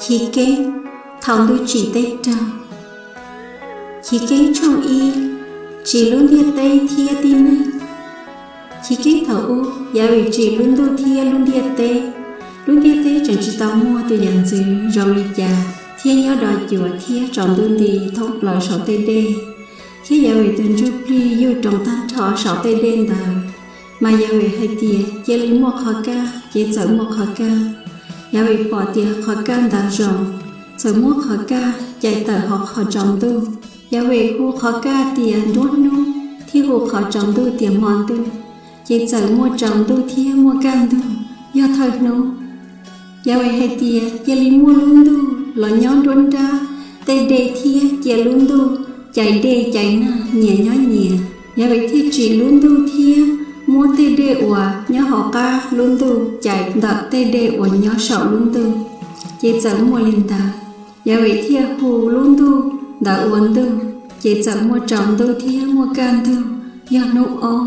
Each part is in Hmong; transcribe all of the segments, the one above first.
Chiv Keeb thaum ntuj tsim teb raug. Chiv Keeb tshooj ib, tsim lub ntiaj teb thiab tib neeg. Chiv Keeb thaum ub, Yawm Vim tsim lub ntuj thiab lub ntiaj teb. Lub ntiaj teb tseem tsis tau muaj tus yam ntxwv zoo li cas, thiab nyob do cuav thiab tsaus ntuj nti thoob plaws saum tej dej, thiab Yawm Vim tus ntsuj plig yuj roos tag nrho saum tej dej ntawd. Mas Yawm Vim hais tias, Cia li muaj qhov kaj, ces txawm muaj qhov kaj. Yawm Vim pom tias qhov kaj ntawd zoo, txawm muab qhov kaj cais tawm hauv qhov tsaus ntuj. Yawm Vim hu qhov kaj tias nruab hnub, thiab hu qhov tsaus ntuj tias hmo ntuj. Ces txawm muaj tsaus ntuj thiab muaj kaj ntug, yog thawj hnub. Yawm Vim hais tias, Cia li muaj lub ntuj los nyob nruab nrab tej dej thiab cia lub ntuj cais dej cais nag nyias nyob nyias. Yawm Vim thiaj tsim lub ntuj thiab muab tej dej uas nyob hauv qab lub ntuj cais ntawm tej dej uas nyob saum lub ntuj, ces txawm muaj li ntawd. Yawm Vim thiaj hu lub ntuj ntawd ua ntuj, ces txawm muaj tsaus ntuj thiab muaj kaj ntug, yog hnub ob.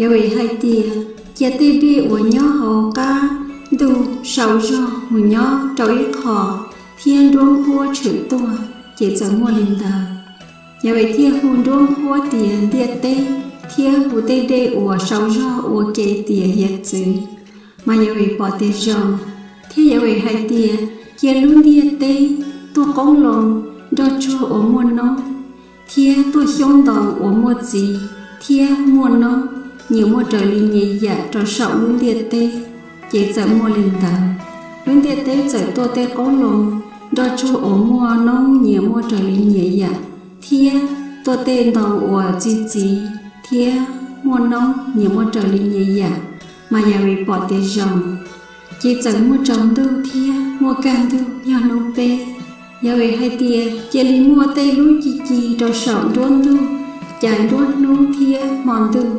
Yawm Vim hais tias, Cia tej dej uas nyob hauv qab ntuj sau zog mus nyob rau ib qho, thiab nruab nqhuab tshwm tuaj, ces txawm muaj li ntawd. Yawm Vim thiaj hu nruab nqhuab tias ntiaj teb, thiab hu tej dej uas sau zog ua ke tias hiav txwv. Mas Yawm Vim pom tias zoo, thiab Yawm Vim hais tias, Cia lub ntiaj teb tuaj qoob loo nroj tsuag uas muaj noob, thiab tuaj xyoob ntoo uas muaj txiv thiab muaj noob, nyias muaj raws li nyias yam rau saum lub ntiaj teb, ces txawm muaj li ntawd. Lub ntiaj teb txawm tuaj tej qoob loo nroj tsuag uas muaj noob nyias muaj raws li nyias yam, thiab tuaj tej ntoo uas txi txiv thiab muaj noob nyias muaj raws li nyias yam. Mas Yawm Vim pom tias zoo, ces txawm muaj tsaus ntuj thiab muaj kaj ntug, yog hnub peb. Yawm Vim hais tias, Cia li muaj tej lub ci ci rau saum nruab ntuj cais nruab hnub thiab hmo ntuj,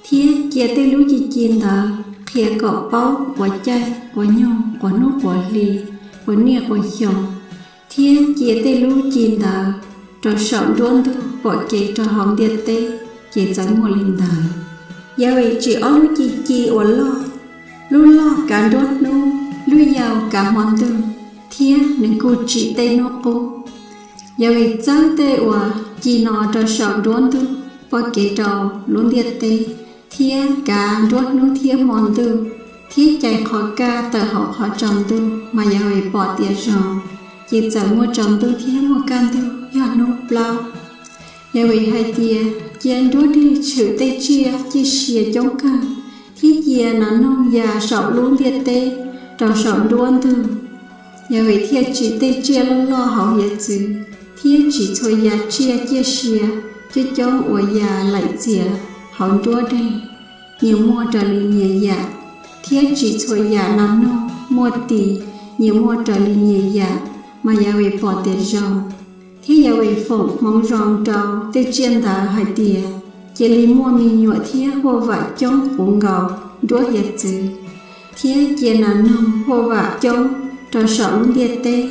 thiab cia tej lub ci ci ntawd qhia kom paub quav caij quav nyoog, quav hnub quav hli, quav niaj quav xyoo, thiab cia tej lub ci ntawd rau saum nruab ntuj pom kev rau hauv ntiaj teb, ces txawm muaj li ntawd. Yawm Vim tsim ob lub ci ci uas loj, lub loj kav nruab hnub, lub yau kav hmo ntuj, thiab nws kuj tsim tej hnub qub. Yawm Vim txawb tej uas ci no rau saum nruab ntuj pom kev rau lub ntiaj teb, thiab kav nruab hnub thiab hmo ntuj, thiab cais qhov kaj tawm hauv qhov tsaus ntuj. Mas Yawm Vim pom tias zoo, ces txawm muaj tsaus ntuj thiab muaj kaj ntug, yog hnub plaub. Yawm Vim hais tias, Cia nruab deg tshwm tej tsiaj ciaj sia coob kawg, thiab cia nas noog ya saum lub ntiaj teb rau saum nruab ntuj. Yawm Vim thiaj tsim tej tsiaj loj loj hauv hiav txwv, thiab tsim txhua yam tsiaj ciaj sia coob coob uas ya laim txias hauv nruab deg, nyias muaj raws li nyias yam, thiab tsim txhua yam nas noog muaj tis, nyias muaj raws li nyias yam. Mas Yawm Vim pom tias zoo. Thiab Yawm Vim foom hmoov zoo rau tej tsiaj ntawd hais tias, Cia li muaj me nyuam thiab huaj vam coob puv nkaus nruab hiav txwv, thiab cia nas noog huaj vam coob rau saum lub ntiaj teb.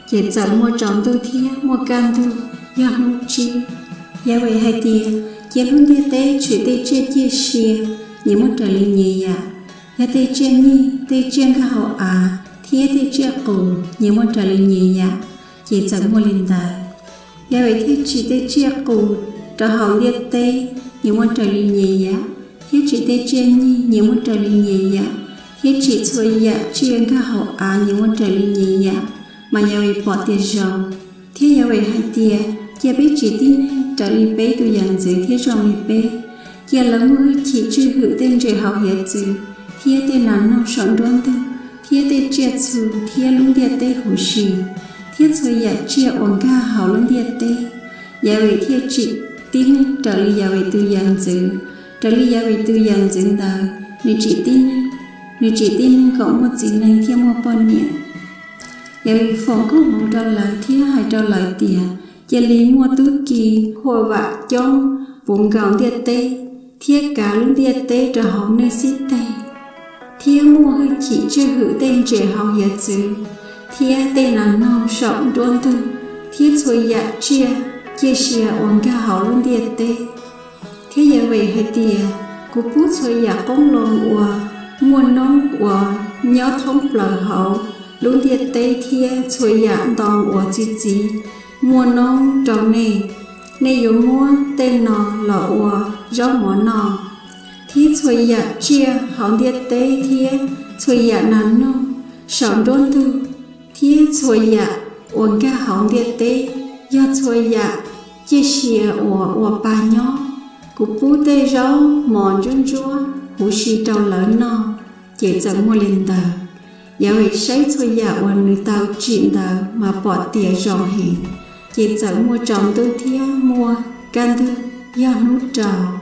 Ces txawm muaj tsaus ntuj thiab muaj kaj ntug, yog hnub tsib. Yawm Vim hais tias, Cia lub ntiaj teb tshwm tej tsiaj ciaj sia, nyias muaj raws li nyias yam, yog tej tsiaj nyij, tej tsiaj nkag hauv av, thiab tej tsiaj qus, nyias muaj raws li nyias yam. Ces txawm muaj li ntawd. Yawm Vim thiaj tsim tej tsiaj qus rau hauv ntiaj teb, nyias muaj raws li nyias yam, thiab tsim tej tsiaj nyij, nyias muaj raws li nyias yam, thiab tsim txhua yam tsiaj nkag hauv av, nyias muaj raws li nyias yam. Mas Yawm Vim pom tias zoo. Thiab Yawm Vim hais tias, Cia peb tsim tib neeg raws li peb tus yam ntxwv thiab zoo li peb. Cia lawv muaj hwj chim tswj hwm tej ntses hauv hiav txwv, thiab tej nas noog saum nruab ntug, thiab tej tsiaj txhu thiab lub ntiaj teb huv si, thiab txhua yam tsiaj uas nkag hauv lub ntiaj teb. Yawm Vim thiaj tsim tib neeg raws li Yawm Vim tus yam ntxwv. Raws li Yawm Vim tus yam ntxwv ntawd, nws tsim tib neeg, nws tsim tib neeg kom muaj txiv neej thiab muaj poj niam. Yawm Vim foom koob hmoov rau lawv thiab hais rau lawv tias, Cia li muaj tub ki huaj vam coob puv nkaus ntiaj teb, thiab kav lub ntiaj teb rau hauv nej xib teg, thiab muaj hwj chim tswj hwm tej ntses hauv hiav txwv, thiab tej nas noog saum nruab ntug, thiab txhua yam tsiaj ciaj sia uas nkag hauv lub ntiaj teb. Thiab Yawm Vim hais tias, Kuv pub txhua yam qoob loo uas muaj noob uas nyob thoob plaws hauv lub ntiaj teb thiab txhua yam ntoo uas txi txiv muaj noob rau nej. Nej yuav muab tej no los ua zaub mov noj, thiab txhua yam tsiaj hauv ntiaj teb thiab txhua yam nas noog saum nruab ntug, thiab txhua yam uas nkag hauv ntiaj teb, yog txhua yam ciaj sia uas ua pa nyob. Kuv pub tej zaub mov ntsuab ntsuab huv si rau lawv noj, ces txawm muaj li ntawd. Yahweh saib txhua yam uas nws tau tsim ntawd mas pom tias zoo heev. Ces txawm muaj tsaus ntuj thiab muaj kaj ntug, yog hnub rau.